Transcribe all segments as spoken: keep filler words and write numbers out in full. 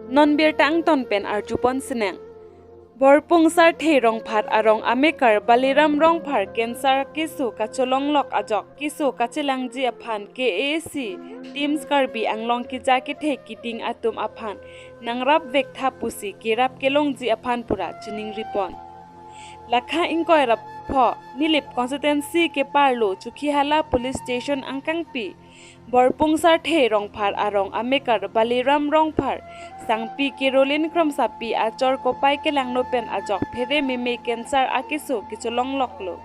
Non birta angton pen arjupon sinang. Borpung Sarthe Rongphat arong amekar Baliram Rongphar cancer keso kacholonglok ajok keso kachelangji aphan K A A C, Teams Karbi Anglong keja kethe keding atum aphan nangrapvek tha pusi kerap kelongji aphan pura chiningripon. Lakha ingkoi ra pho Nilip constituency keparlo Chokhihola police station angkangpi Borpung Sarthe Rongphar arong amekar Baliram Rongphar sangpi Caroline Kramsapi achor kopai kelangno pen ajok phere meme cancer akeso kecholongloklo.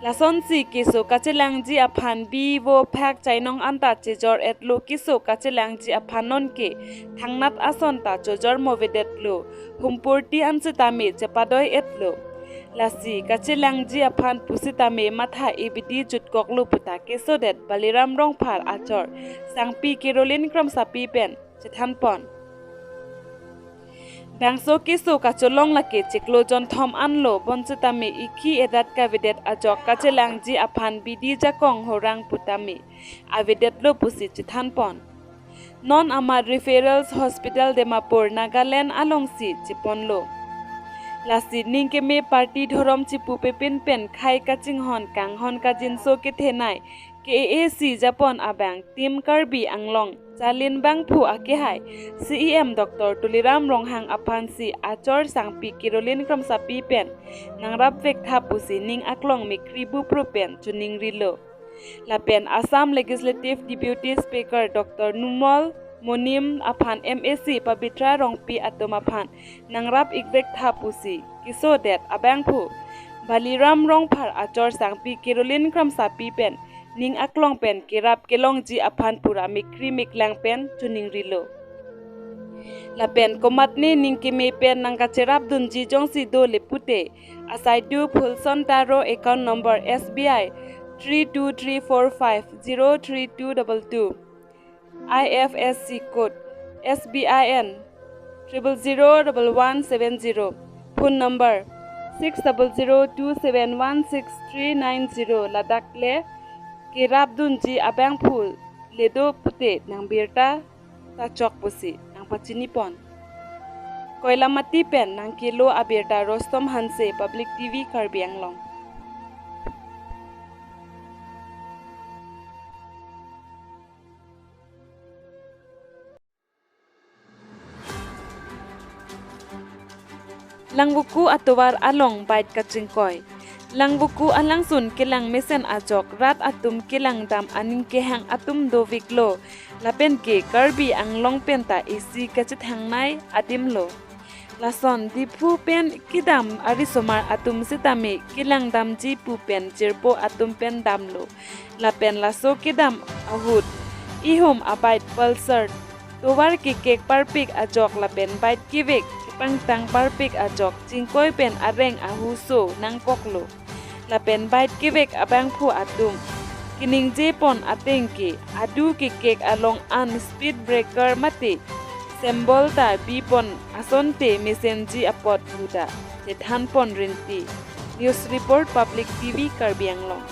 Lasonsi keso kachelangji aphan bi vo phak chainong anta chejor-etlo, keso kachelangji aphan nonke thangnat ason ta chojor movedetlo, humpurti an sitame chepadoi-etlo. Lasi kachelangji aphan pusitame matha ibidi jutkoklo puta kesodet Baliram Rongphar achor sangpi Caroline Kramsapi pen chethanpon. Bangso keso kacholong lake chiklo jonthom anlo, bonsitame ikhi edat kavedet ajok kachelangji aphan bidi jakong horang putame avedetlo pusi chethanpon. Non amat Referrals Hospital Dimapur, Nagaland alongsi cheponlo. Lasi ningkeme party dhorom chipu pepin pen khei kachinghon kanghon kajinso kethenei K A A C japon abang Team Karbi Anglong Chalin Bangphu akehai C E M Doctor Tuliram Ronghang aphansi achor sangpi Caroline Kramsapi pen nangrapvek tha pusi ning aklong mikri bupru pen chiningrilo. Lapen Assam Legislative Deputy Speaker Doctor Numal Momin aphan M A C Pabitra Rongpi atum aphan nangrap-ikvek tha pusi kesodet abangphu Baliram Rongphar achor sangpi Caroline Kramsapi pen ning aklong pen kerap kelongji aphan pura mikri miklang pen chiningrilo. Lapen komatne ningkeme pen nangkacherapdunji jongsi dole pute, asai do Phulson Taro, account number S B I three two three four five zero three two double two, I F S C code S B I N triple zero double one seven zero, phone number six double zero two seven one six three nine zero, ladak le kerapdunji abangphu le do pute nang birta ta chok pusi nangpachinipon. Koilamati pen nangkelo abirta Rostom Hanse, Public T V Karbi Anglong. Langvoku atovar along bike kachingkoi. Langvoku alangsun kelang mesen ajok rat atum kelangdam aning kehang atum doviklo. Lapen ke Karbi Anglong penta isi kachethangnei adimlo. Lason Diphu pen kedam arisomar atum sitame kelangdamji pu pen jirpo atum pen damlo. Lapen laso kedam ahut ihum a-bike Pulsar tovar kekek parpik ajok lapen bike kevek kepangtang parpik ajok chingkoi pen areng ahuso nangkoklo. Lapen bike kevek abangphu atum keningjepon ateng ke adu kekek along an speed breaker mate symbol ta bipon asonte mesenji apot pu ta chethanpon rinti. News report, Public T V Karbi Anglong.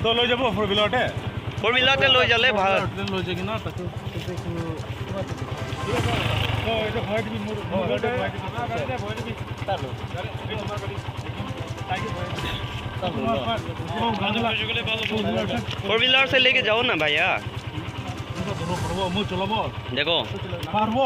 তো লৈ যাব ফ'ৰ হুইলাৰতে। ফ'ৰ হুইলাৰতে লৈ যালে ভাল। ফ'ৰ হুইলাৰতে লৈ যাগি ন, তাতো, তাতো একো, অ, এইটো ভৰাই দিবি, মোৰ, মোৰ গাড়ীতে ভৰাই দিবি। ফ'ৰ হুইলাৰ সে লেকে যাও না ভাইয়া। মই চলাব। দেখো। পাৰব।